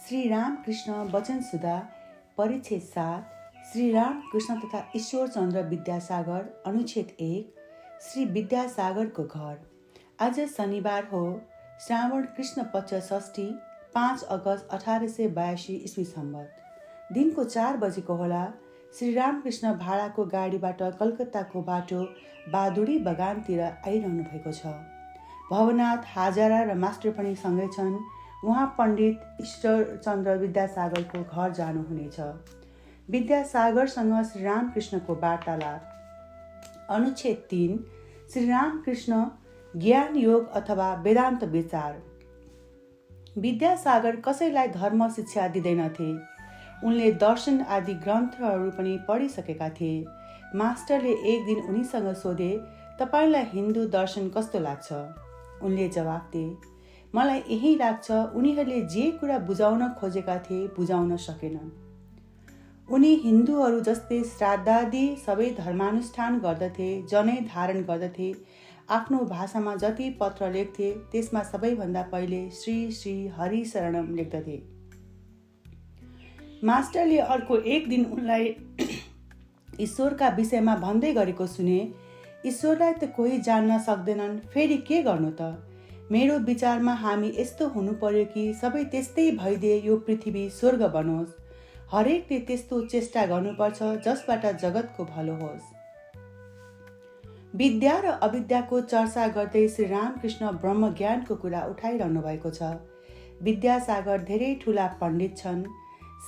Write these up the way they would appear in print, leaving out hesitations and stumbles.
श्री रामकृष्ण वचन सुधा परिच्छेद 7 श्री रामकृष्ण तथा ईश्वरचन्द्र विद्यासागर अनुच्छेद 1 श्री विद्यासागरको घर। आज शनिबार हो, श्रावण कृष्ण पक्ष षष्ठी 5 अगस्त 1882 ईस्वी सम्वत। दिनको 4 बजेको होला। श्री रामकृष्ण भाडाको गाडीबाट कलकत्ताको बाटो बादुडी बगानतिर आइरहनु भएको छ। भवनाथ, हाजरा र मास्टर पनि सँगै छन्। उहाँ पण्डित ईश्वरचन्द्र विद्यासागरको घर जानुहुनेछ। विद्यासागरसँग श्री रामकृष्णको वार्तालाप। अनुच्छेद 3 श्री रामकृष्ण ज्ञान योग अथवा वेदान्त विचार। विद्यासागर कसैलाई धर्म शिक्षा दिँदैनथे। उनले दर्शन आदि ग्रन्थहरू पनि पढिसकेका थिए। मास्टरले एक दिन उनीसँग सोधे, तपाईलाई हिन्दू दर्शन कस्तो लाग्छ? उनले जवाफ दिए, मलाई यही लाग्छ, उनीहरूले जे कुरा बुझाउन खोजेका थिए बुझाउन सकेनन्। उनी हिन्दूहरू जस्तै श्राद्धादि सबै धर्मानुष्ठान गर्दथे, जनै धारण गर्दथे, आफ्नो भाषामा जति पत्र लेख्थे त्यसमा सबैभन्दा पहिले श्री श्री हरि शरणम लेख्दथे। मास्टरले अर्को एक दिन उनलाई ईश्वरका विषयमा भन्दै गरेको सुने। ईश्वरलाई त कोही जान्न सक्दैनन्, फेरि के गर्नु त? मेरो विचारमा हामी यस्तो हुनु पर्यो कि सबै त्यस्तै भइदिए यो पृथ्वी स्वर्ग बनोस्। हरेकले त्यस्तो चेष्टा गर्नुपर्छ जसबाट जगतको भलो होस्। विद्या र अविद्याको चर्चा गर्दै श्री रामकृष्ण ब्रह्मज्ञानको कुरा उठाइरहनु भएको छ। विद्यासागर धेरै ठुला पण्डित छन्।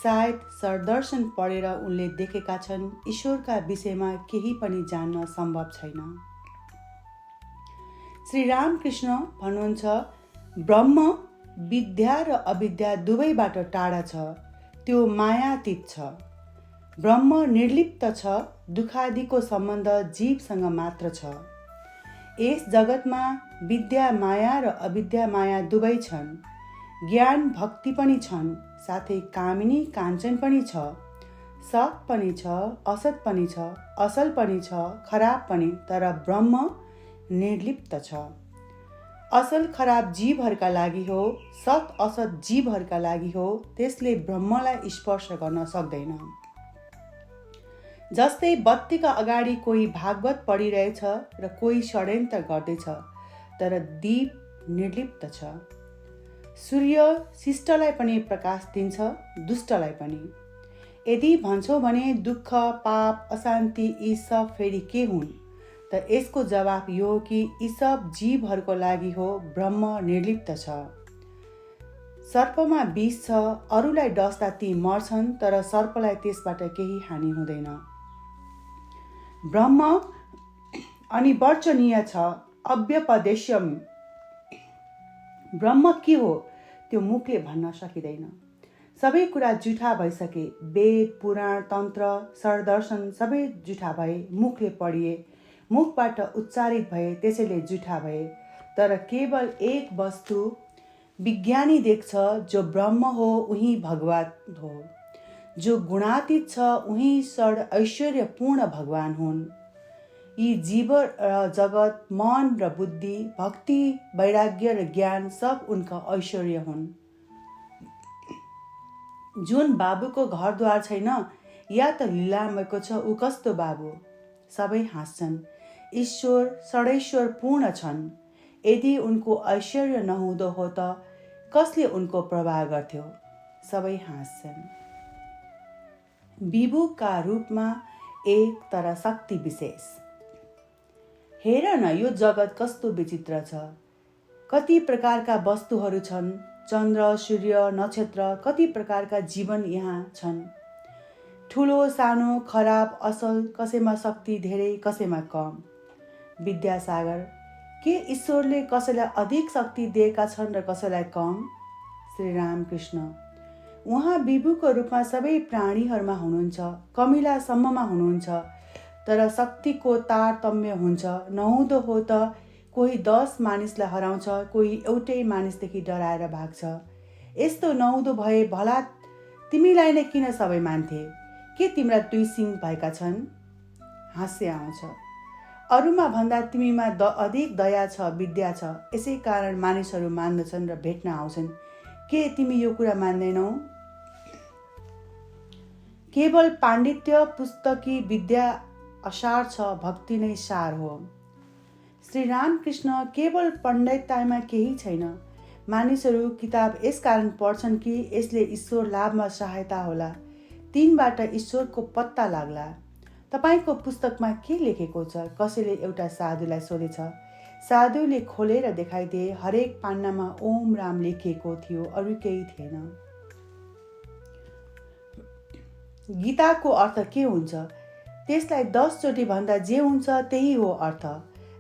सायद सरदर्शन पढेर उनले देखेका छन् ईश्वरका विषयमा केही पनि जान्न सम्भव छैन। श्री रामकृष्ण भन्नुहुन्छ, ब्रह्म विद्या र अविद्या दुवैबाट टाढा छ, त्यो मायातीत छ। ब्रह्म निर्लिप्त छ, दुखादिको सम्बन्ध जीवसँग मात्र छ। यस जगतमा विद्या माया र अविद्या माया दुवै छन्। ज्ञान भक्ति पनि छन्, साथै कामिनी काञ्चन पनि छ। सत पनि छ, असत पनि छ, असल पनि छ, खराब पनि, तर ब्रह्म निर्लिप्त छ। असल खराब जीवहरूका लागि हो, सत असत जीवहरूका लागि हो। त्यसले ब्रह्मलाई स्पर्श गर्न सक्दैन। जस्तै बत्तीका अगाडि कोही भागवत पढिरहेछ र कोही षड्यन्त्र गर्दैछ, तर दीप निर्लिप्त छ। सूर्य शिष्टलाई पनि प्रकाश दिन्छ, दुष्टलाई पनि। यदि भन्छौ भने दुःख, पाप, अशान्ति यी सब फेरि के हुन्, त यसको जवाफ यो हो कि यी सब जीवहरूको लागि हो। ब्रह्म निर्लिप्त छ। सर्पमा विष छ, अरूलाई डस्दा ती मर्छन्, तर सर्पलाई त्यसबाट केही हानि हुँदैन। ब्रह्म अनिवर्चनीय छ, अव्यपदेश्यम। ब्रह्म के हो त्यो मुखले भन्न सकिँदैन। सबै कुरा जुठा भइसके। वेद, पुराण, तन्त्र, सरदर्शन सबै जुठा भए, मुखले पढिए, मुखबाट उच्चारित भए, त्यसैले जुठा भए। तर केवल एक वस्तु विज्ञानी देख्छ, जो ब्रह्म हो उही भगवान हो। जो गुणातीत छ उही षड ऐश्वर्यपूर्ण भगवान हुन्। यी जीव र जगत, मन र बुद्धि, भक्ति, वैराग्य र ज्ञान सब उनका ऐश्वर्य हुन्। जुन बाबुको घरद्वार छैन या त लीलामयको छ, ऊ कस्तो बाबु? सबै हाँस्छन्। ईश्वर षडैश्वर पूर्ण छन्। यदि उनको ऐश्वर्य नहुँदो हो त कसले उनको प्रवाह गर्थ्यो? सबै हाँस्छन्। विभुका रूपमा एक, तर शक्ति विशेष। हेर न, यो जगत कस्तो विचित्र छ। कति प्रकारका वस्तुहरू छन्। चन्द्र, सूर्य, नक्षत्र, कति प्रकारका जीवन यहाँ छन्। ठुलो, सानो, खराब, असल, कसैमा शक्ति धेरै, कसैमा कम। विद्यासागर, के ईश्वरले कसैलाई अधिक शक्ति दिएका छन् र कसैलाई कम? श्री रामकृष्ण, उहाँ विभुको रूपमा सबै प्राणीहरूमा हुनुहुन्छ, कमिलासम्ममा हुनुहुन्छ, तर शक्तिको तारतम्य हुन्छ। नहुँदो हो त कोही 10 मानिसलाई हराउँछ, कोही एउटै मानिसदेखि डराएर भाग्छ। यस्तो नहुँदो भए भला तिमीलाई नै किन सबै मान्थे? के तिम्रा 2 सिङ भएका छन्? हाँस्य आउँछ। अरूमा भन्दा तिमीमा अधिक दया छ, विद्या छ, यसै कारण मानिसहरू मान्दछन् र भेट्न आउँछन्। के तिमी यो कुरा मान्दैनौ? केवल पाण्डित्य पुस्तकी विद्या असार छ, भक्ति नै सार हो। श्री रामकृष्ण केवल पण्डिततामा केही छैन। मानिसहरू किताब यसकारण पढ्छन् कि यसले ईश्वर लाभमा सहायता होला, तिनबाट ईश्वरको पत्ता लाग्ला। तपाईँको पुस्तकमा के लेखेको छ? कसैले एउटा साधुलाई सोधेछ। साधुले खोलेर देखाइदिए, हरेक पान्नामा ओम राम लेखिएको थियो, अरू केही थिएन। गीताको अर्थ के हुन्छ? त्यसलाई 10 चोटि भन्दा जे हुन्छ त्यही हो अर्थ।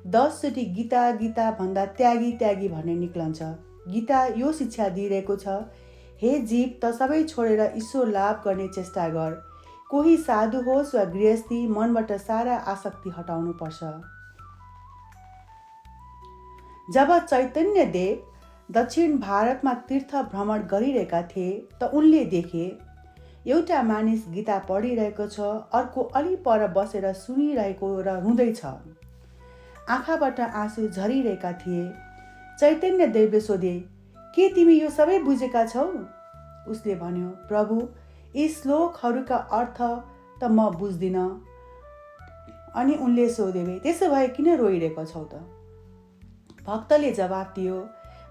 10 चोटि गीता गीता भन्दा त्यागी त्यागी भन्ने निक्लन्छ। गीता यो शिक्षा दिइरहेको छ, हे जीव, त सबै छोडेर ईश्वर लाभ गर्ने चेष्टा गर। कोही साधु होस् वा गृहस्थी, मनबाट सारा आसक्ति हटाउनु पर्छ। जब चैतन्य देव दक्षिण भारतमा तीर्थ भ्रमण गरिरहेका थिए त उनले देखे एउटा मानिस गीता पढिरहेको छ, अर्को अलि पर बसेर सुनिरहेको र रुँदैछ। आँखाबाट आँसु झरिरहेका थिए। चैतन्य देवले सोधे, के तिमी यो सबै बुझेका छौ? उसले भन्यो, प्रभु, यी श्लोकहरूका अर्थ त म बुझ्दिन। अनि उनले सोधे, त्यसो भए किन रोइरहेको छौ त? भक्तले जवाफ दियो,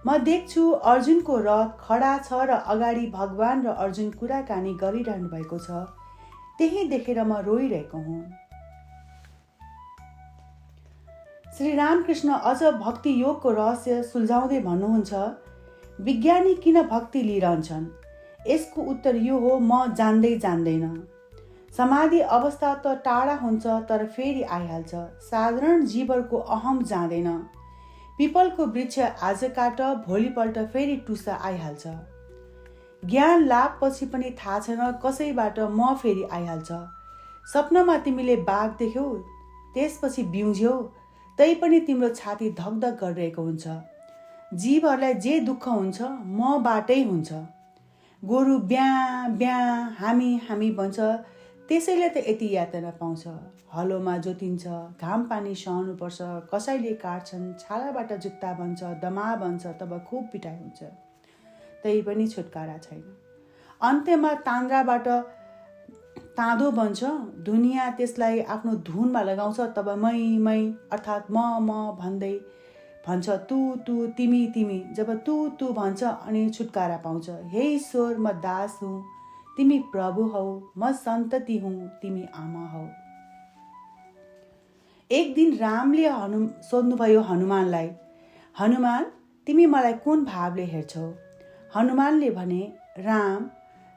म देख्छु अर्जुनको रथ खडा छ र अगाडि भगवान र अर्जुन कुराकानी गरिरहनु भएको छ, त्यही देखेर म रोइरहेको हुँ। श्री रामकृष्ण अझ भक्ति योगको रहस्य सुल्झाउँदै भन्नुहुन्छ, विज्ञानी किन भक्ति लिइरहन्छन्? यसको उत्तर यो हो, म जान्दैन। समाधि अवस्था त टाढा हुन्छ तर फेरि आइहाल्छ। साधारण जीवहरूको अहम जाँदैन। पिपलको वृक्ष आज काट, भोलिपल्ट फेरि टुसा आइहाल्छ। ज्ञान लाभपछि पनि थाहा छैन कसैबाट म फेरि आइहाल्छ। सपनामा तिमीले बाघ देख्यौ, त्यसपछि बिउज्यौ, तै पनि तिम्रो छाती धकधक गरिरहेको हुन्छ। जीवहरूलाई जे दुःख हुन्छ मबाटै हुन्छ। गोरु ब्याँ ब्याँ हामी भन्छ, त्यसैले त यति यातना पाउँछ। हलोमा जोतिन्छ, घाम पानी सहनुपर्छ, कसैले काट्छन्, छालाबाट जुत्ता बन्छ, दमा बन्छ, तब खुब पिटाइ हुन्छ, तै पनि छुटकारा छैन। अन्त्यमा तान्द्राबाट ताँदो बन्छ, दुनियाँ त्यसलाई आफ्नो धुनमा लगाउँछ, तब मै अर्थात् म भन्दै भन्छ, तू तिमी। जब तू भन्छ अनि छुटकारा पाउँछ। हे ईश्वर, म दास हुँ, तिमी प्रभु हौ, म सन्तति हुँ, तिमी आमा हौ। एक दिन रामले सोध्नुभयो हनुमानलाई, हनुमान, तिमी मलाई कुन भावले हेर्छौ? हनुमानले भने, राम,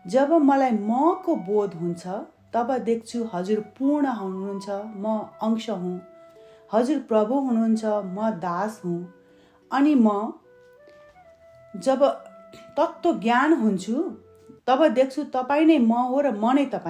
जब मलाई मको बोध हुन्छ तब देख्छु हजुर पूर्ण हुनुहुन्छ, म अंश हुँ। हजुर प्रभु हुनुहुन्छ, म दास हुँ। अनि म जब तत्त्व ज्ञान हुन्छु तब देख्छु तपाईँ नै म हो र म नै तपाईँ।